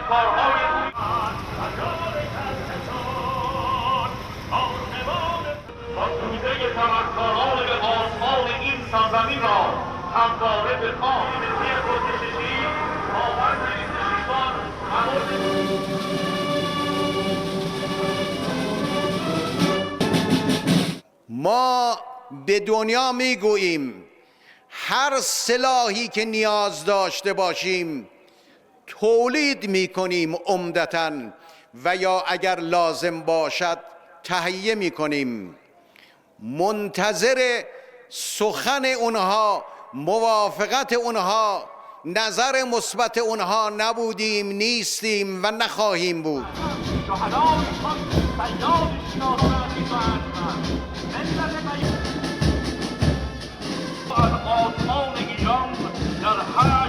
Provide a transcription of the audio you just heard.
کارهای توده طلبکاران به آسمان این سرزمین را همواره به خاک ما به دنیا میگوییم هر سلاحی که نیاز داشته باشیم تولید میکنیم عمدتاً و یا اگر لازم باشد تهیه میکنیم. منتظر سخن اونها، موافقت اونها، نظر مثبت اونها نبودیم، نیستیم و نخواهیم بود. از آسمان ایران در 8